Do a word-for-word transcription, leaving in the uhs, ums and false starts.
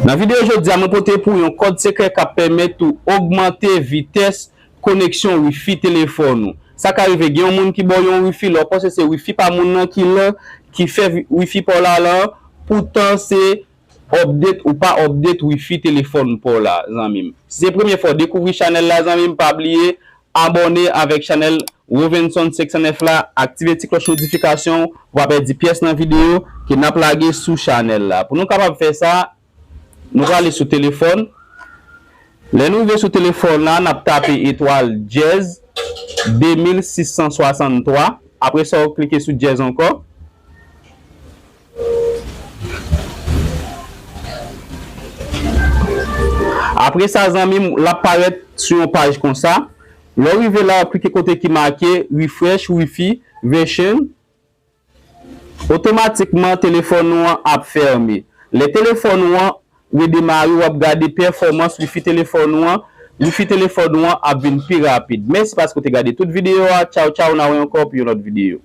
Nan videyo jodi a, mwen pote pou yon kòd sekrè k ap pèmèt ou ogmante vitès koneksyon wifi telefòn ou. Sa ka rive gen yon moun ki ba w yon wifi, lè w panse se wifi pa moun nan ki lan, ki fè vi- wifi pa w la lan, poutan se update ou pa update wifi telefòn pa w la, zanmi m. Si se premye fwa w dekouvri chanèl la, zanmi m, pa bliye abòne avèk chanèl Rovenson senk san nèf la, aktive ti klòch notifikasyon pou w pa pèdi pyès nan videyo ke n ap lage sou chanèl la. Pou nou kapab fè sa, nou prale sou telefòn. Lè nou rive sou telefòn la, n ap tape etwal dyèz de mil sis san swasanntwa. Apre sa, w klike sou dyèz ankò. Apre sa, zanmi m, l ap parèt sou yon paj konsa. Lè w rive la, w ap klike kote ki make Refresh Wi-Fi Version. Otomatikman, telefòn ou an ap fèmen. Lè telefòn ou an redemare, w ap gade pèfòmans Wi-Fi telefòn ou an. Wi-Fi telefòn ou an ap vin pi rapid. Mèsi paske w te gade tout videyo a. Tchaw, tchaw, n a wè ankò pou yon lòt videyo.